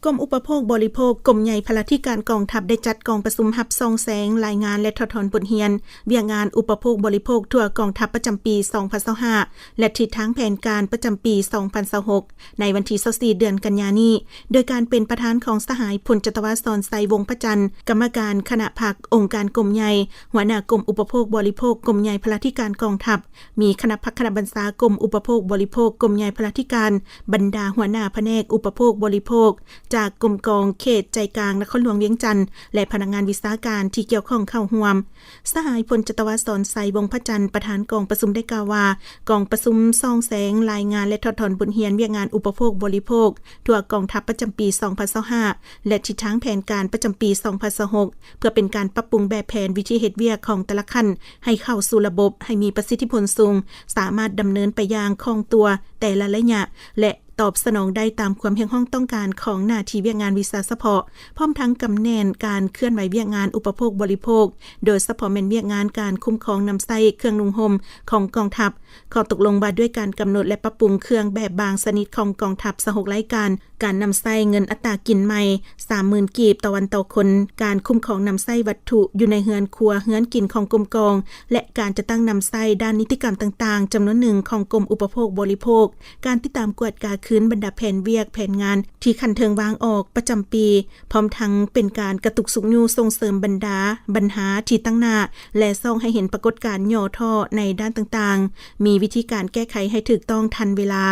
ກົມອຸປະໂພກບໍລິໂພກ ກົມໃຫຍ່ພະລາທິການກອງທັບ ໄດ້ຈັດກອງປະຊຸມຮັບສ່ອງແສງ, ລາຍງານ ແລະ ຖອດຖອນບົດຮຽນ ວຽກງານອຸປະໂພກບໍລິໂພກທົ່ວກອງທັບປະຈຳປີສອງພັນຊາວຫ້າ ແລະ ທິດທາງແຜນການປະຈຳປີສອງພັນຊາວຫົກ ໃນວັນທີຊາວສີ່ ເດືອນກັນຍານີ້ ໂດຍການເປັນປະທານຂອງສະຫາຍ ພົນຈັດຕະວາ ສອນໄຊ ວົງພະຈັນ ກຳມະການຄະນະພັກ ອົງການກົມໃຫຍ່, ຫົວໜ້າກົມອຸປະໂພກບໍລິໂພກ ກົມໃຫຍ່ພະລາທິການກອງທັບ, ມີຄະນະພັກຄະນະບັນຊາກົມອຸປະໂພກບໍລິໂພກ ກົມໃຫຍ່ພະລາທິການ, ບັນດາຫົວໜ້າພະແນກອຸປະໂພກບໍລິໂພກ ຈາກກົມກອງເຂດໃຈກາງນະຄອນຫຼວງວຽງຈັນ ແລະ ພະນັກງານວິຊາການທີ່ກ່ຽວຂ້ອງເຂົ້າຮ່ວມ. ສະຫາຍ ພົນຈັດຕະວາ ສອນໄຊ ວົງພະຈັນ ປະທານກອງປະຊຸມໄດ້ກ່າວວ່າ ກອງປະຊຸມສ່ອງແສງ, ລາຍງານ ແລະ ຖອດຖອນບົດຮຽນວຽກງານອຸປະໂພກບໍລິໂພກ ທົ່ວກອງທັບປະຈຳປີສອງພັນຊາວຫ້າ ແລະ ທິດທາງແຜນການປະຈຳປີສອງພັນຊາວຫົກ ເພື່ອເປັນການປັບປຸງແບບແຜນວິທີເຮັດວຽກຂອງແຕ່ລະຂັ້ນ ໃຫ້ເຂົ້າສູ່ລະບົບ ໃຫ້ມີປະສິດທິຜົນສູງ, ສາມາດດຳເນີນໄປຢ່າງຄ່ອງຕົວແຕ່ລະໄລຍະ ແລະ ຕອບສະໜອງໄດ້ຕາມຄວາມຮຽກຮ້ອງຕ້ອງການຂອງໜ້າທີ່ວຽກງານວິຊາສະເພາະ, ພ້ອມທັງກຳແໜ້ນການເຄື່ອນໄຫວວຽກງານອຸປະໂພກບໍລິໂພກ, ໂດຍສະເພາະແມ່ນວຽກງານການຄຸ້ມຄອງນຳໃຊ້ເຄື່ອງນຸ່ງຫົ່ມຂອງກອງທັບ, ຂໍ້ຕົກລົງວ່າດ້ວຍການກຳນົດ ແລະ ປັບປຸງເຄື່ອງແບບບາງຊະນິດຂອງກອງທັບຊາວຫົກລາຍການ, ການນຳໃຊ້ເງິນອັດຕາກິນໃໝ່ສາມໝື່ນກີບຕໍ່ວັນຕໍ່ຄົນ, ການຄຸ້ມຄອງນຳໃຊ້ວັດຖຸຢູ່ໃນເຮືອນຄົວເຮືອນກິນຂອງກົມກອງ ແລະ ການຈັດຕັ້ງນຳໃຊ້ດ້ານນິຕິກຳຕ່າງໆ ຈຳນວນໜຶ່ງຂອງກົມອຸປະໂພກບໍລິໂພກ, ການຕິດຕາມກວດກາຄືນບັນດາແຜນວຽກແຜນງານທີ່ຂັ້ນເທິງວາງອອກປະຈຳປີ, ພ້ອມທັງເປັນການກະຕຸກຊຸກຍູ້ສົ່ງເສີມບັນດາບັນຫາທີ່ຕັ້ງໜ້າ ແລະ ສ່ອງໃຫ້ເຫັນປາກົດການຫຍໍ້ທໍ້ໃນດ້ານຕ່າງໆ, ມີວິທີການແກ້ໄຂໃຫ້ຖືກຕ້ອງທັນເວລາ.